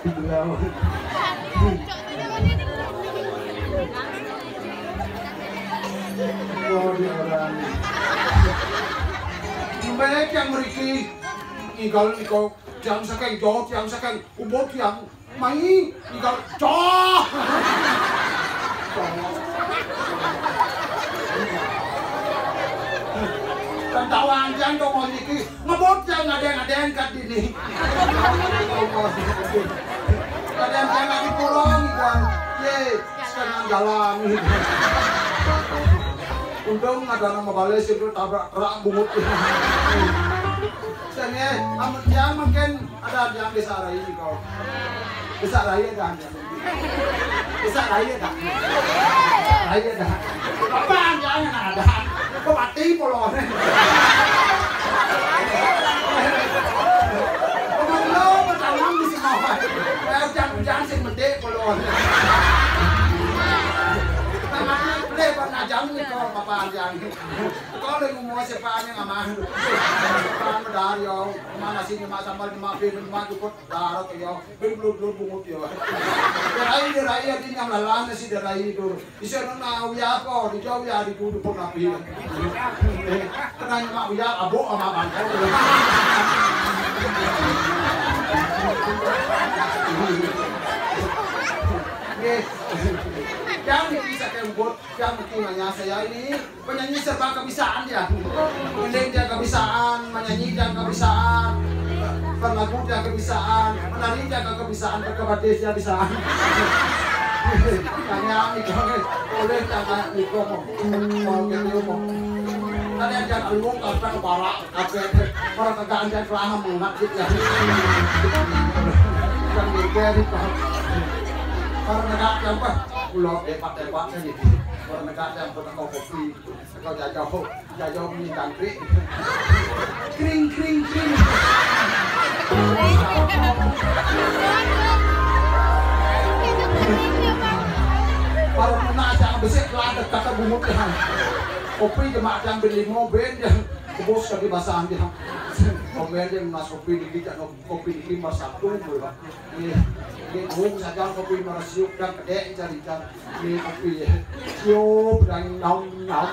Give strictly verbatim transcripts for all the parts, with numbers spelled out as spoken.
Dibelau. Oh, dia orang. Mbek yang mriki. Inggal nika tiang saking Jawa, tiang saking Ubud, tiang mai inggal Jawa. Dan tawang tiang to niki ngebut tiang ngadeng-ngadeng kat dini. Kadang tiang lagi pulang kan. Ye, setengah jalan. Untung ada nama balai sing tabrak truk bungut. Sini, amun tiang mungkin ada yang bisa rai kau. Bisa rai kan? Bisa rai tak? Bisa rai tak? Apa yang ada? Kau mati polone. Kau lo bertanam di semua. Jangan-jangan sing metik polone. Nah, boleh pernah jam ni kau apa yang Kau lagi mau siapa yang amah? Siapa yang medar yo? Mana sini mak sambal mak bin mak jukut darah yo? Bin belum belum bungut yo. Derai derai ya di nyam lalan si derai itu. Bisa nang na uya apa? Di jauh ya di kudu pun api. Kena mak uya abuk sama bangkau. Yes. Yang bisa kembut, yang mungkin hanya saya ini. Penyanyi serba kebisaan dia. Mending dia kebisaan, menyanyi dia kebisaan, berlagu dia kebisaan, menari dia kebisaan, berkebatis dia bisa. Tanya nih, boleh tanya nih, kok mau, mau jadi mau. Tadi aja ngomong kata kepala, apa itu? Orang kagak ada kelaham mengatik ya. Kan mikir itu. Orang negak apa? Pulau depak-depak kan gitu. Orang negak yang pernah kopi. Kau jajah, jajah ni jangkrik. Kring, kring, kring. Baru kena siang besik lah dekat bungut kan. Kopi jemak jam beli mobil dia. Kebos kaki basah dia. Mobil dia mas kopi dikit, kopi dikit mas satu. Nggih, nggih, mung saja kopi marasiuk dan kedek cari-cari. Nggih, kopi. Siup dan nom nom.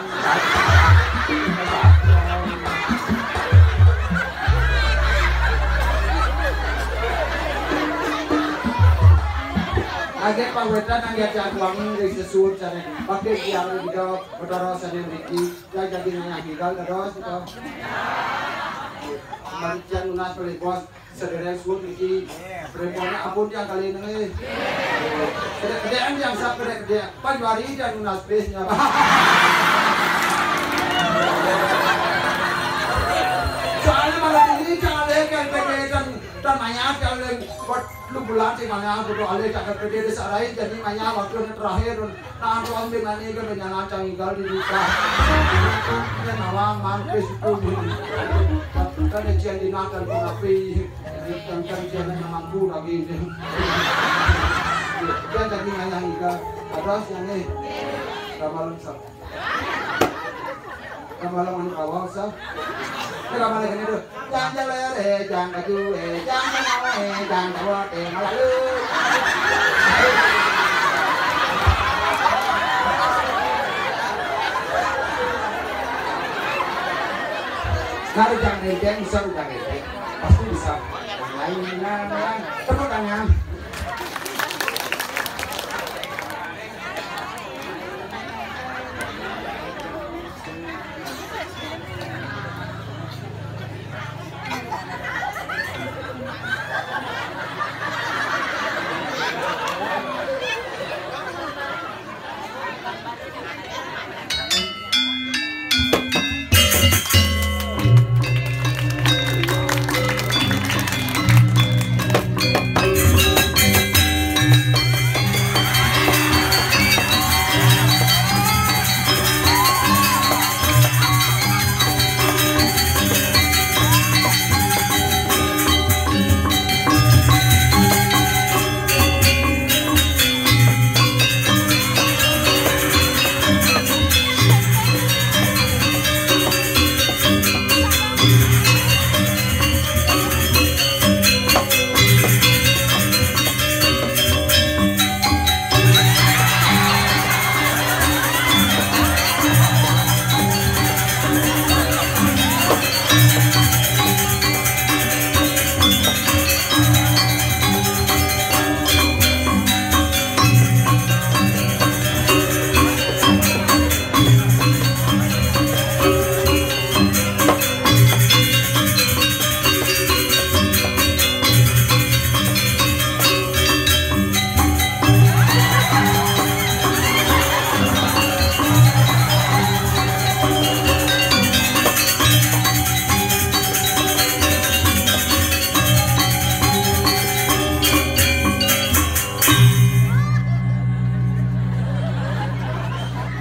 Lagi Pak Wetan yang dia cari wangi dari sesuun sana. Pakai tiang juga, Betara sana Riki. Dia jadi nanya tinggal terus itu. Kembali nunas beli bos. Sedereng suwun niki. Pripun ampun tiang kali nengih. Kedek-kedekan tiang sap kedek-kedek. Panjuari tiang nunas bis nyapa. Soalnya malam ini tiang alih kan P D dan, dan mayat tiang alih buat lu bulan sih mayat butuh alih tiang P D desa lain jadi mayat waktu ini terakhir. Nah, aku ambil nani ke penyangan cang igal di duka. Ini nawang mangkis itu. Kan dia cian dinakan pengapi. Kan kan cian mampu lagi ini. Dia jadi nanya igal. Ada siang ni. Ramalan sab. Ramalan anu awal sab. Ini ramalan ini tu. Jang jalere, jang kajue, jang kanoe, jang kawote malalu. Kalau jang renteng, bisa udah renteng. Pasti bisa. Yang lain, nah, nah. Tepuk tangan.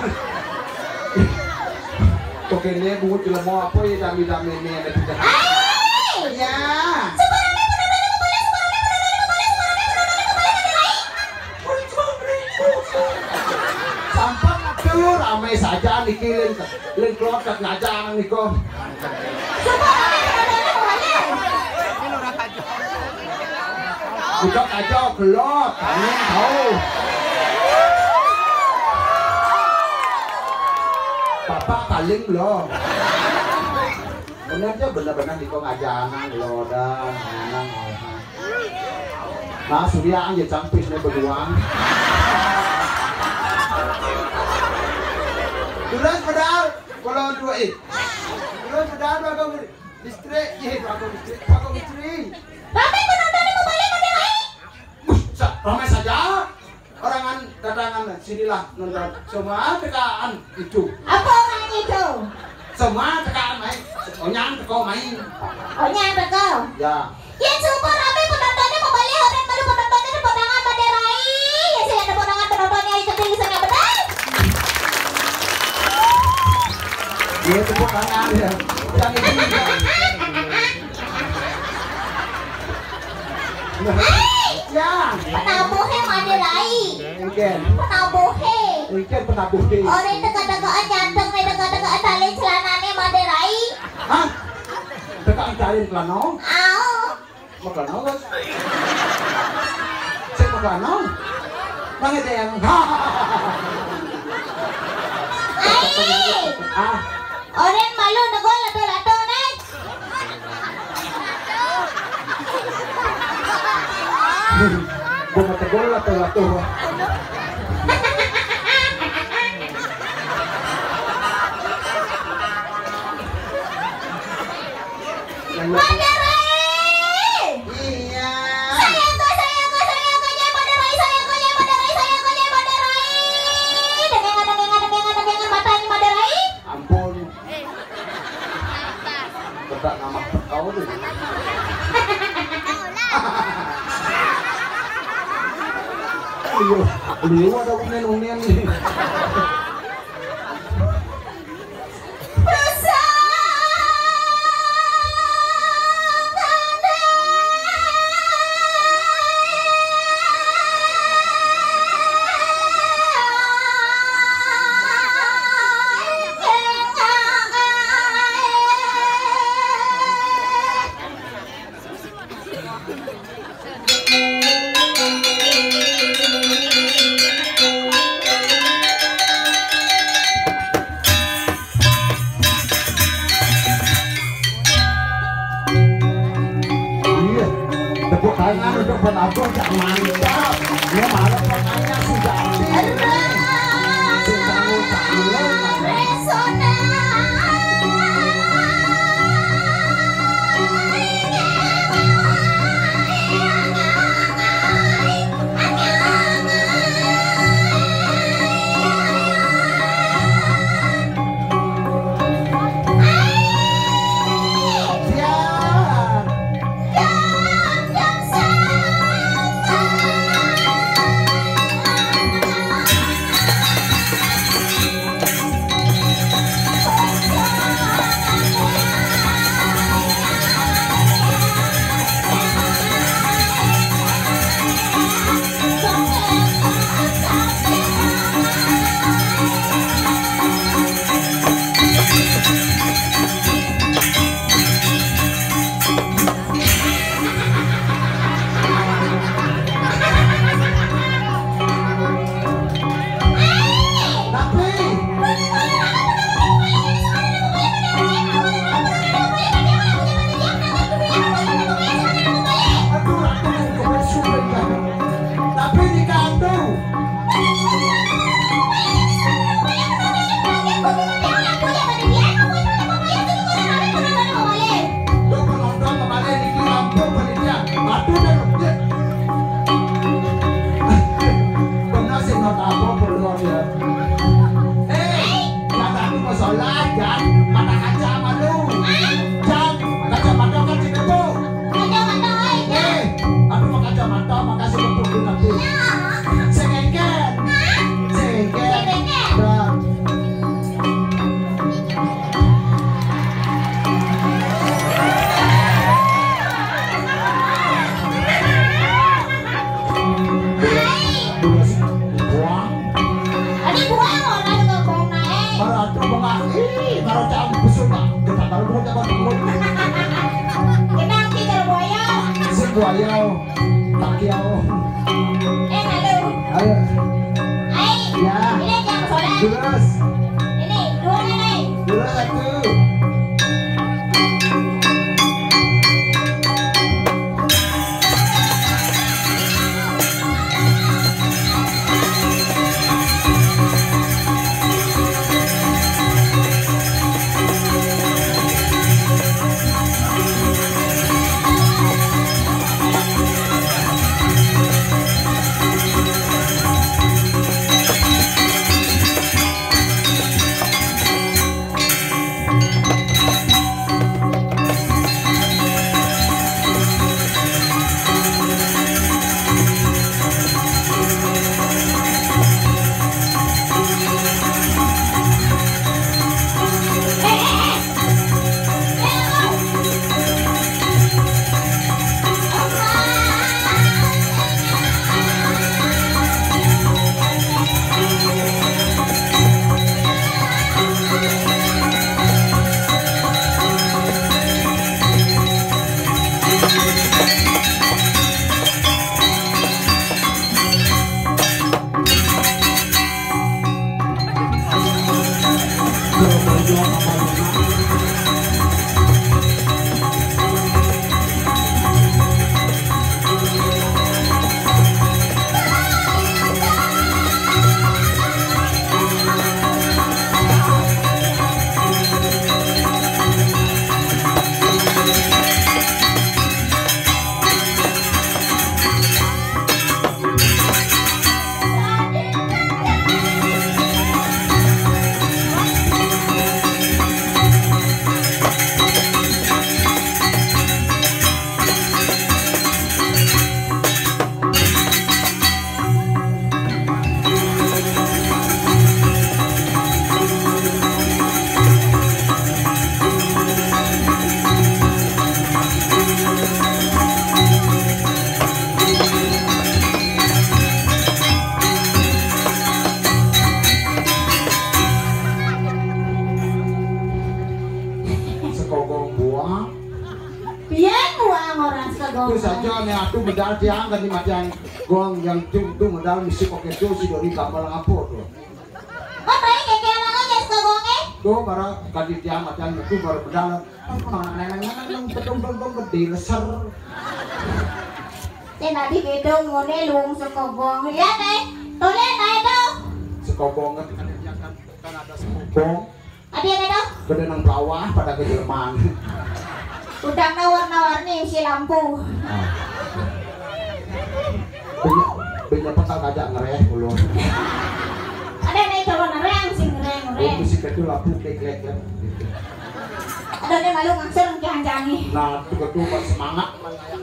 Kok kene bungut jelema apa ya, dami-dami ini ada pindah. Ya. Sampun atuh rame saja niki, ling, ling klotet ngajar niku. Coba, Rabi, penontonnya mau balik. Udah kacau, gelot, angin tahu. Bapak paling belum. Bener tuh, bener-bener di kong aja anak lo dah, anak. Nah, Surya aja campis nih berduaan. Terus padahal kalau dua eh. Terus padahal bagus. Listrik, iya, aku listrik, aku listrik. Rabi, penontonnya mau balik, mau balik. Buset, ramai saja. Orang kan datangan, sinilah nonton. Semua tekaan itu. Apa orang itu? Semua tekaan main. Onyang teko main. Onyang teko. Ya. Ya, syukur, Rabi, penontonnya mau balik, orang baru penontonnya tepuk tangan, Made Rai. Ya, saya tepuk tangan penontonnya, itu tinggi sangat benar. Iya, tepuk tangan ya. Yang ini juga. Ya. Penabuhe Made Rai. Engken. Penabuhe. Engken penabuhe. Orang teka-tekaan nyanteng nih, teka-tekaan tali celanane Made Rai. Hah? Tekaan tali celana? Au. Makan apa? Cek makan apa? Nang itu yang. Ai. Ah. Oren malu nego lato-lato, Nek. Gua mau tegol lato-lato. Made Rai! Iya. Sayangku, sayangku, sayangku, nyai Made Rai, sayangku, nyai Made Rai, sayangku, nyai Made Rai. Dengengan, dengengan, dengengan, dengengan, matanya Made Rai. Ampun. Bedak nama kau tu. Liu, liu ada unen-unen ni. Iya, tepuk tangan untuk Pon Agung, Cak, mantap. Ini malah pemainnya sudah aktif. Sing tahu, Cak, mulai. Tapi digantung. Tuh penonton kembali di kampung panitia. Aduh, dah, dah. Benar sih, nggak apa-apa, perlu ya. Eh, yang tadi mau sholat, Jan. Mata kaca malu. Jan, kacamata kan si Kebo. Kacamata, eh, Jan. Eh, aduh, mau kacamata, makasih Kebo, nanti. Iya. Sengengken. Hah? Sengengken. Sengengken. Dah. Buang. Adi buang, orang juga buang naik. Maratu bengak, ih, maratu besar, Pak. Kita Kalau bukan cabang rambut. Kenal ki cara buaya. Sing buaya. Pakiau. Eh, halo. Halo. Hai. Ya. Ini yang soda. Terus. Ini, dua nih, nih. Terus satu. Sekogong buang. Pian buang orang sekogong. Terus aja nih, aku medal tiang kan di matian gong yang tung tung medal misi kok itu si Doni gambar apa tuh. Kok baik ya, kayak mana aja sekogongnya? Tuh, para kan di tiang matian itu baru medal. Kan pernah neng neng neng neng, pedong pedong pedong, gede leser. Yang tadi gedong ngone luung sekogong. Ya, Teh. Tulen, Teh, tuh. Sekogong kan, kan ada sekogong. Ada yang ada? Pada nang bawah, pada ke Jerman. Udang warna-warni isi lampu. Ah. Banyak, banyak peta kajak ngereh ulun. Ada nih coba ngereng sih, ngereng, ngereng. Oh, mesti kecil lampu, klik, klik, klik. Ada nih malu ngangsur, jangan-jangan. Nah, itu betul, pas semangat.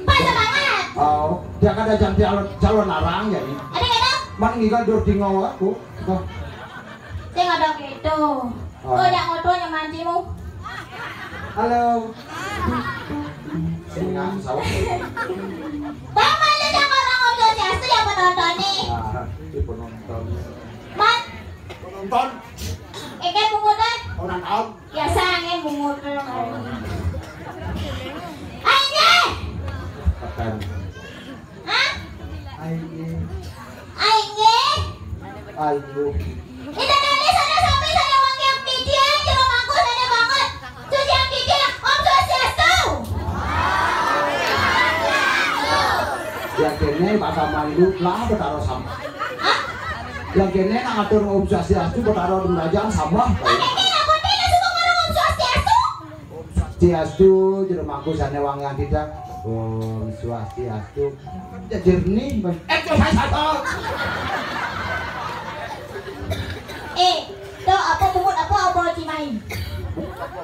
Pas semangat. Oh, dia kan ada jangan calon, calon arang ya nih. Ada kata? Man ngigal dur tinggal aku. Tuh. Sing ada gitu. Oh. Kok yang ngoto yang mancimu? Halo. Sing nggak sawah. Bang, mana yang orang ngobrol siastu ya penonton nih? Nah, di penonton. Man. Penonton. Eke pungutan. Orang tahu. Biasa angin pungutan. Ayo. Tekan. Hah? Aing. Aing. Aing. Ida tadi sana sampai sana wangi yang pidian, jero mangku sana banget. Suci yang pidian, Om Swastiastu. Yang kene bahasa Melayu lah betara sama. Hah? Yang kene nang atur Om Swastiastu betara di kerajaan sama. Oke, oke, aku tidak suka ngomong Om Swastiastu. Om Swastiastu, jero mangku sane wangian tidak. Om Swastiastu. Kan dia jernih, Bang. Eh, kok saya satu? Eh, to apa bungut apa apa cimai?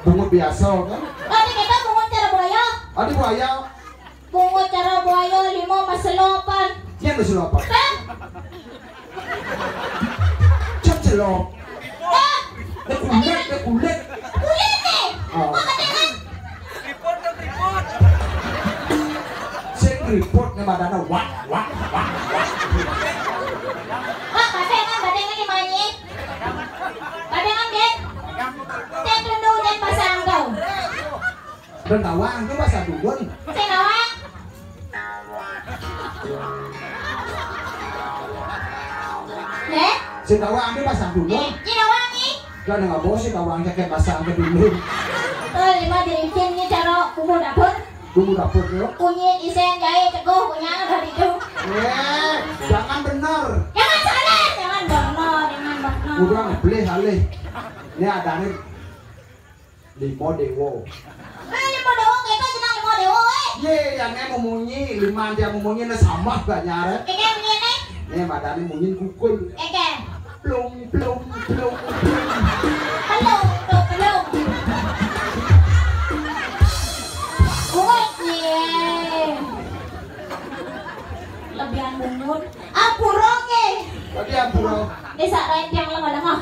Bungut biasa kan? Tadi kita bungut cara buaya. Ada buaya. Bungut cara buaya lima mas selopan. Dia mas selopan. Kan? Cek celok. Eh, Nek kulit, nek kulit. Kulit nih. Oh. Kok kedengan? Report dong, report. Sing report nih madana wak, wak, wak, wak. Wak, badengan, badengan di mana? Badengan, Den. Saya tunduk dan pasang kau. Sing tawang itu bahasa Dundun. Sing tawang. Nggih? Sing tawang itu bahasa Dundun. Nggih, sing tawang iki. Lah nang apa sing tawang cekek bahasa Dundun? Eh, lima dirikin ini cara bumbu dapur. Bumbu dapur yo. Kunyit, isen, jahe, cekuh, kunyang, dari itu. Eh, jangan bener. Jangan salah, jangan bener, jangan bener. Udah ngebleh alih. Ini ada nih. Lima dewa. Eh, lima dewa, kita jeneng lima dewa, weh. Ye, yang mau munyi, lima dia mau munyi, nah sama banyak, eh. Iki munyi nih. Nih, madani munyi kukul. Iki. Plung, plung, plung, plung. Pelung, tuh, pelung. Wes, ye. Lebihan bungut. Ampura, nggih. Tadi ampura. Ini sak lain yang lemah-lemah.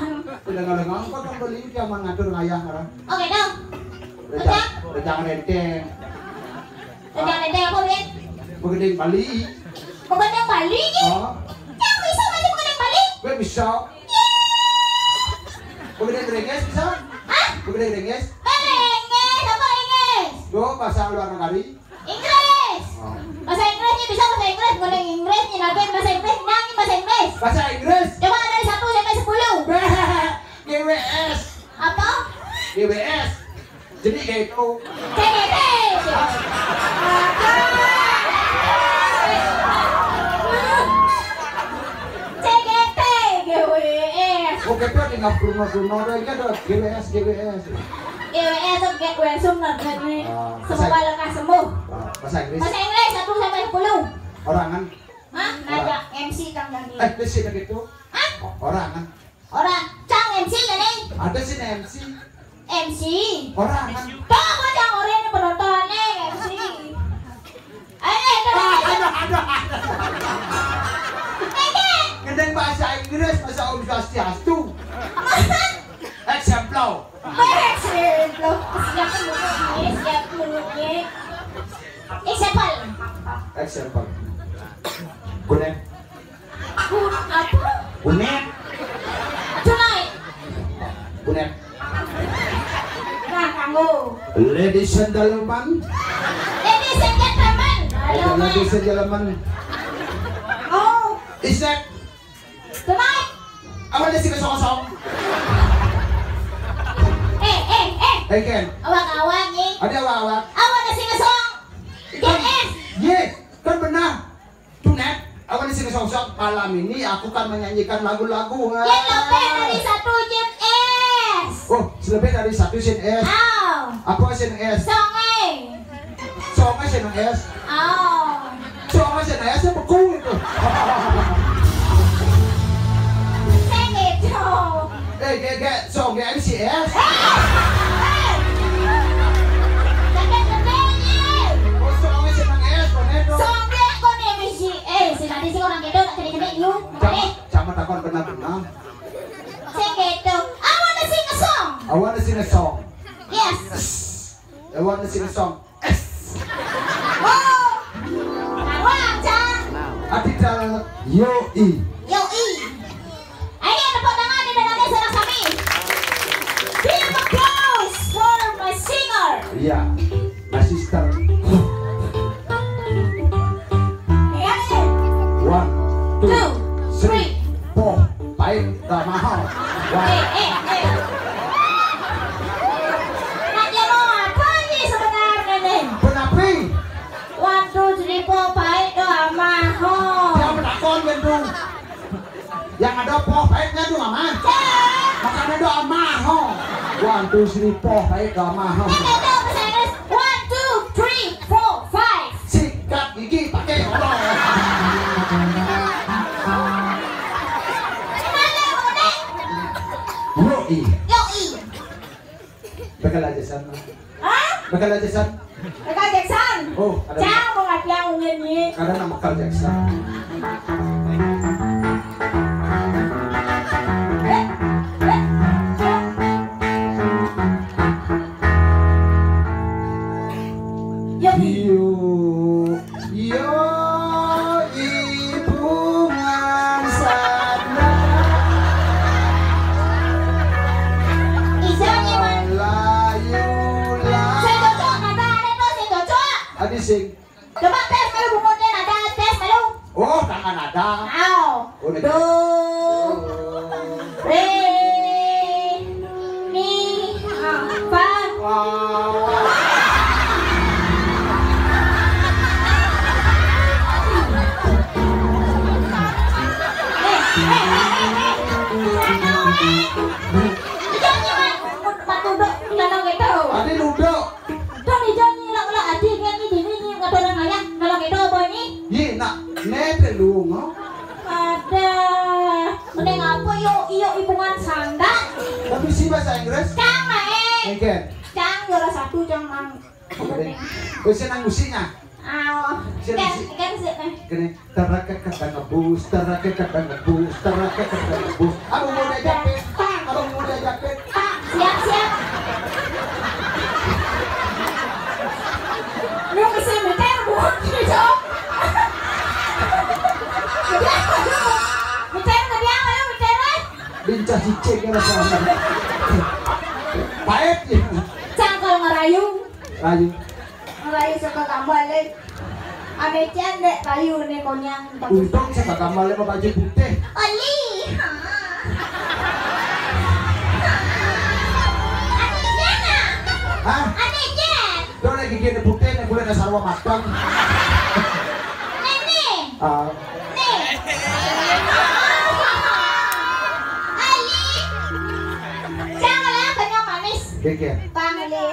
Lemah-lemah, kok kan beli dia mengatur ngayah, orang. Oke, dong. Rejang, rejang renteng. Rejang renteng apa, Win? Begending Bali. Begending Bali, nggih? Oh. Yang bisa masih begending Bali? Gue bisa. Begending Rengges bisa? Hah? Begending Rengges? Eh, Rengges, apa Rengges? Yo, bahasa luar negeri. Inggris. Oh. Bahasa Inggrisnya bisa bahasa Inggris, begending Inggris, nyinakin bahasa Inggris, nyanyi bahasa Inggris. Bahasa Inggris? Coba dari satu sampai sepuluh. G W S. Apa? G W S. Jadi kayak itu. C G T. C G T, G W S. Oke, Pak, di ngap Bruno, Bruno, ada ini ada G W S, G W S. G W S, G W S, Sumner, jadi Ah, semoga bahasa lekas sembuh. Ah, bahasa Inggris. Bahasa Inggris satu sampai sepuluh. Orangan. Hah? Orang. Nanya M C Kang Dani. Eh, di sini gitu. Hah? Orangan. Ora, cang M C kene. Ada sih M C. M C. Ora kan? Kok kok cang ora ini penontonane M C. Ayo, ayo, Ah, ayo. Ada, ada, ada. Iki. Ngendeng bahasa Inggris, masa Om Swastiastu. Example. Example. Siap dulu, siap dulu. Example. Example. Kuning. Kun apa? Kuning. Tunai. Kuning. Nah, kanggo. Ladies and gentlemen. Ladies and gentlemen. Ladies and gentlemen. Oh. Isek. Tunai. Apa ada sih kosong-kosong? Eh, eh, eh. Eh, Ken. Awak-awak nih. Ada awak-awak. Apa ada sih kosong? Ikan. Yes. Ye, kan benar. Tunet, awan sing sosok malam ini aku kan menyanyikan lagu-lagu. Yang lebih dari satu jenis es. Oh, lebih dari satu jenis es. Oh. Apa jenis es? Songe. Songe jenis es. Oh. Songe jenis es beku itu. Saya gitu. Eh, gek, gek, song, gek, M C S. Eh, eh. Gede-gede, ye. Oh, song, M C S, kono to. Song, gek, kono M C S. Eh, sing nanti sih orang gitu, tak gede-gede, yuk. Sama, sama takon benar-benar. Sing gitu. I wanna sing a song. I wanna sing a song. Yes. I wanna sing a song. Yes. Oh. Karuan, Cang. Ati dal yo i. Yo i. Ayo tepuk tangan di dalamnya saudara kami. Big applause for my singer. Iya. My sister. Iya. One, two, Two, three, three. Four, five, dah mahal. One. Eh, eh, eh. Nak dia mau apa ini sebenarnya nih? Penapi? One, two, three, four, five, dah mahal. Dia menakon kan tuh. Yang ada poh paitnya tuh, Mama. Cek. Makanya doa mahal. One, two, three, four, five, doa mahal. Ini ada bahasa Inggris. One, two, three, four, five. Sikat gigi pakai orang. Gimana, Bang Ode? Yoi. Yoi. Bakal aja sana. Hah? Bakal aja sana. Michael Jackson. Oh, ada Cang, mau nggak yang ngene? Ada nama Michael Jackson. Yo, yo, ibu ngan sana. Isanya, Man. Layu, layu. Saya cocok kata Coba tes malu bungut nih, ada tes malu. Oh, tangan ada. Ayo. Oh, do. Re. Mi. Fa. Wow. Eh, eh, eh, eh, eh. Jangan, jangan. Patuduk, kalau gitu. Adi duduk. Dong, ijo nyilak-lak adi, kan ini, ini, ini, ngatur ayah, kalau gitu, boy, ini. Ye, nak, nete lu, no? Ada. Mending apa, yuk, yuk, ibungan sanda. Tapi si bahasa Inggris? Cang, eh. Engke. Cang, juara satu, cang, mang. Wis nang musiknya. Aw. Siap, kan, siap, eh. Gini, terake kadang ngebus, terake kadang ngebus, terake kadang ngebus. Abang mau diajak peta, abang mau diajak peta. Siap, siap. Lu bisa meter, buat gitu. Meter, meter, meter, eh. Lincah cicing ya rasanya. Pahit ya. Cang kalau ngerayu. Rayu. Mulai suka gambar, eh. Ame cian dek rayu nih konyang. Untung suka gambar, eh, baju putih. Oli. Ane cian, ah. Hah? Ane cian. Tuh, nih gigi nih putih, nih kulit sarwa matang. Nih, nih. Ah. Nih. Oli. Jangan lah, banyak manis. Gigi. Bang, Oli.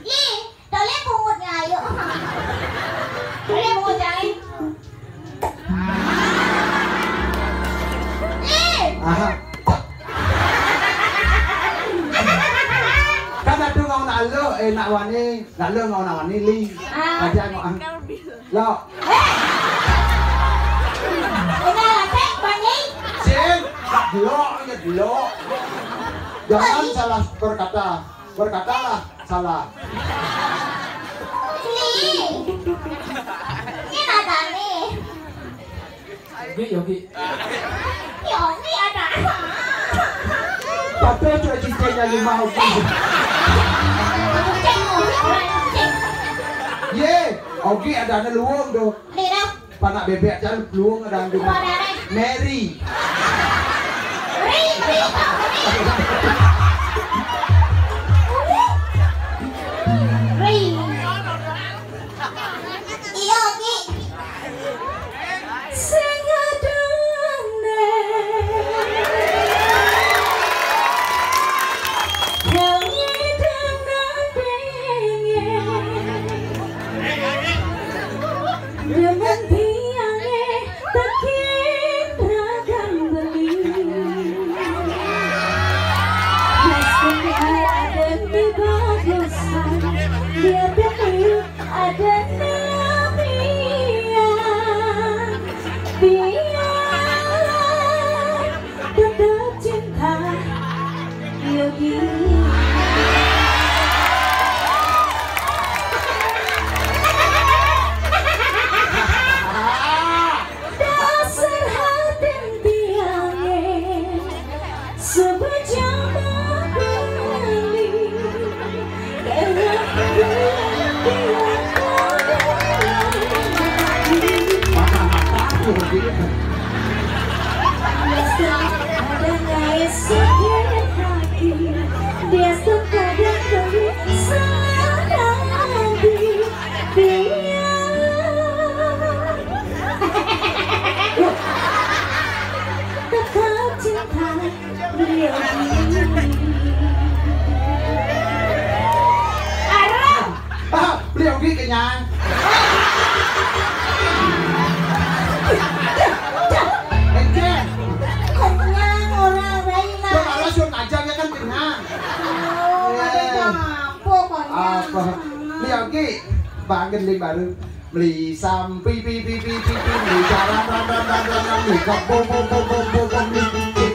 Li. Tole pungut ngayu. Tole pungut jari. Li. Aha. Kan aduh mau nak lo, eh, nak wani, nak lo mau nak wani, li. Ah. Aja mau, ah. Lo. Eh. Ini lah, Cek, Bani. Sing, tak delok, ya delok. Jangan salah berkata. Berkatalah salah. Ini. Ini ada nih. Yogi, Yogi. Yogi ada. Padahal cuma cincinnya lima Ogi. Cek, Ogi, orang cek. Ye, Ogi ada anu luwung tuh. Ini dong. Panak bebek jan luwung ada anu. Apa ada nih? Mary. Ri, ri, ri. Ri. Iya, Ki. Sing adone. Kami dengan pengen. Demen tiange tekin ragan beli. Mas kenal ada di bagusan. Dia temu ada nabian. Biar tetap cinta. Yogi. Dasar hati tiange sebejam beli. Kena bilang dia. Mata-mata tuh gitu. Biasa ada nggak sakit hati. Biasa kadang kami salah hati. Biar tetap cinta beliau ini. Arah. Ah, beli Ogi kenyang. Enggak. Kenyang orang lain lah. Coba lo suruh aja ya kan kenyang. Oh, ada apa konyang? Apa? Beli Ogi, bangun li baru. Beli sampi pi pi pi pi pi, beli jaran ran ran ran ran ran, beli kok bom bom bom bom bom bom, beli pi pi.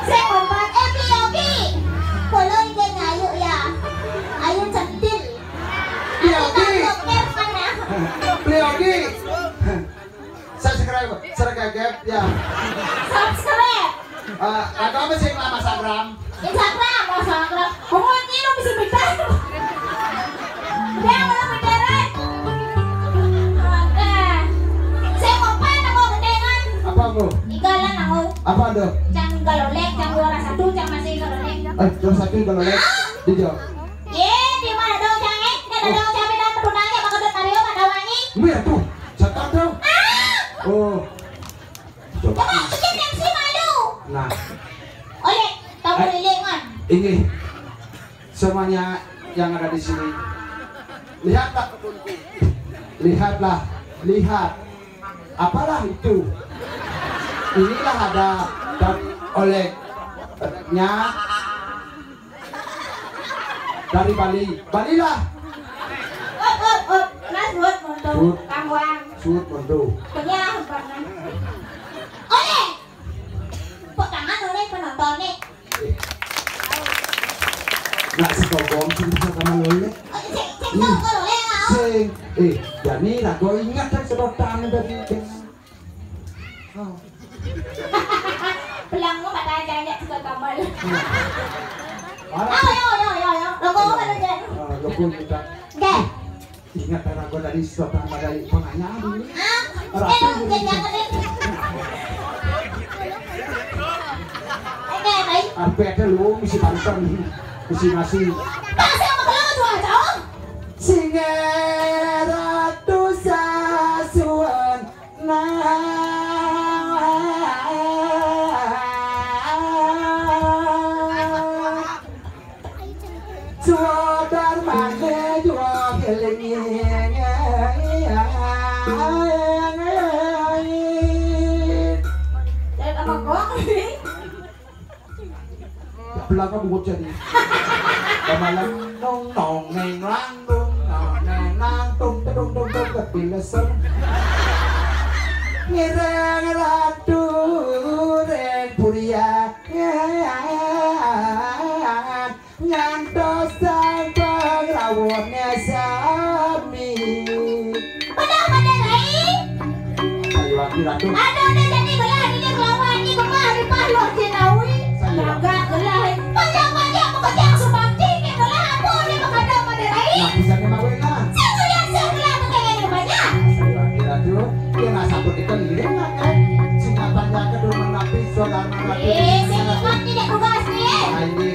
Saya kompak, eh, Beli Ogi. Kalau ingin ayu ya, ayu centil. Beli Ogi. Dokter mana? Beli Ogi. Subscribe, subscribe ya. Subscribe. Eh, atau apa sih nama Instagram? Instagram, oh, Instagram. Pokoknya lo bisa pindah. Apa tuh? Cang galolek, cang juara satu, cang masih galolek. Eh, juara satu galolek. Di jo. Ye, di mana dong cang eh? Di mana dong cang eh? Dah petunanya bakal dah tario pada wangi. Mira tuh, setan tuh. Ah! Oh. Coba. Coba, bikin M C malu. Nah. Oleh, tahu Eh. Kelilingan. Ini semuanya yang ada di sini. Lihat tak? Lihatlah, lihat. Apalah itu? Inilah ada dan olehnya dari Bali. Balilah. Up, up, up. Kelas buat monto. Sud. Tangguang. Sud monto. Kenyang, Bang. Oleh. Tepuk tangan oleh penonton nih. Nak sekobong sing bisa sama lolek. Oh, cek, cek, cek, cek, cek. Sing, eh, jadi rago ingat kan sedotan dari. Oh. Pelangmu kata aja, aja suka kamal. Parah. Ayo, ayo, ayo, ayo, ayo. Lo kok ada jadi? Ah, lo pun kita. Oke. Ingat kan aku tadi sudah tambah dari penganyam ini. Ah, eh, lo jangan deh. Oke, baik. Apa ada lu mesti pantang, mesti masih. Pas sama kalau tuh aja. Singa ratu sasuan. Nah, suadar mane jua kelingi. Dari apa kok? Belakang bocah nih. Kemalam nong nong neng lang dong, nong neng lang dong, tedong dong dong, kepilesan. Ngirang ratu reng puria. Ngantos sang pangrawone sami. Bedah, bedah, Rai. Sayuwakti, Ratu. Aduh, udah jadi belah ini kelawan ini kemari paloh jinawi. Sayuwakti. Jagat belah. Panjang-panjang pekejang subakti ini belah apa dia mengada pada Rai? Nah, bisa ni mawe lah. Sing lihat sing belah pentingnya banyak. Sayuwakti, Ratu. Dia nggak satu kita lihat kan. Sing apa jaga dulu menapi saudara Ratu. Eh, sing ingat tidak tugas nih. Nah, ini